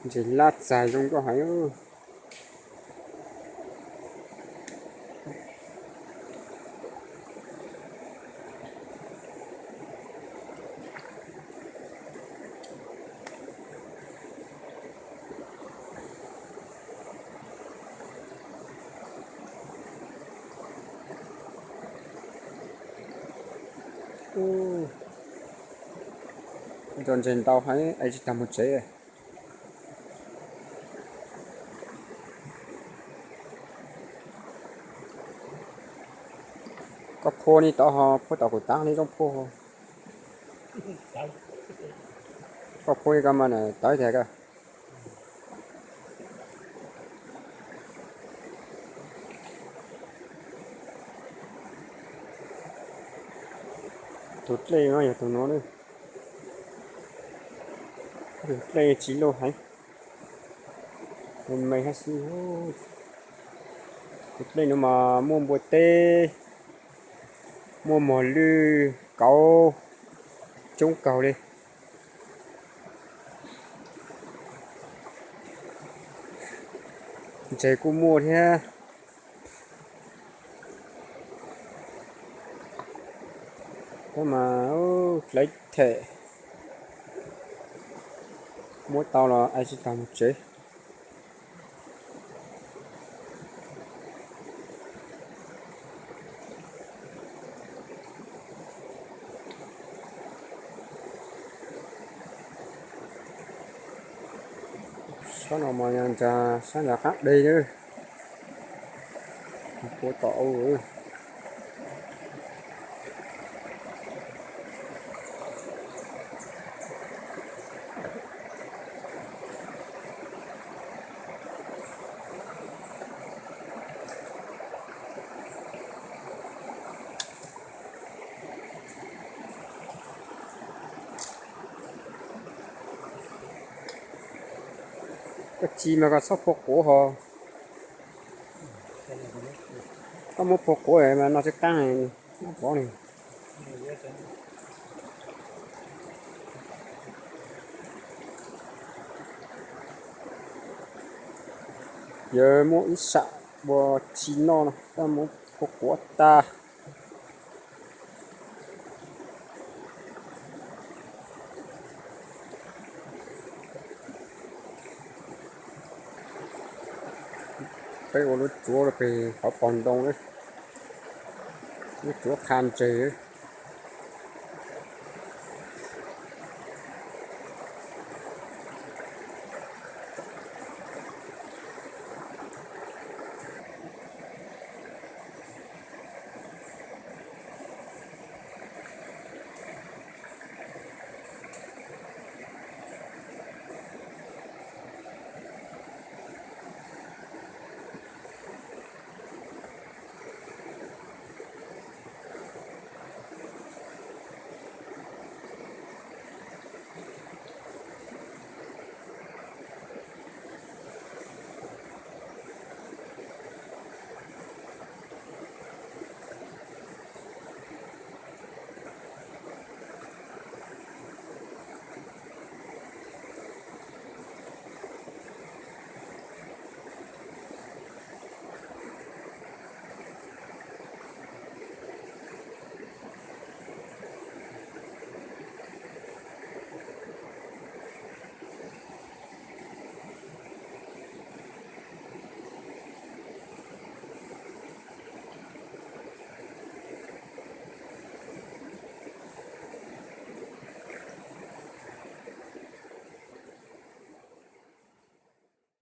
Ntses laj txais zoo nkauj heev. Cov ntses ntau heev es tsis tas mus tsev. Koj phua li tod ho phua tom kuv tav li zoo phua. Koj phua li ko mas tawv tiag ko. Tus dlej no yog tus no, tus dlej tsis loj heev, me hab xwb. Tus dlej no mas muaj npua teb, muaj mos lwj kauv coob kawg li. Ntses kuj muaj thiab. Tab mas dlawb them, muab tau los es tsis tas mus tsev. Sab no mas yog ntsa sab ntsa qab deg na. Pua tom u. Koj tsis mas koj txhob pua quav ho. Koj muab pua quav mas no tsis qab, muab pov li. Yog muab ib sam ua tsis noj no, koj muab pua quav tag. Peb ua lub tsuav pem hauv paus ntoo, lub tsuav qha ntses.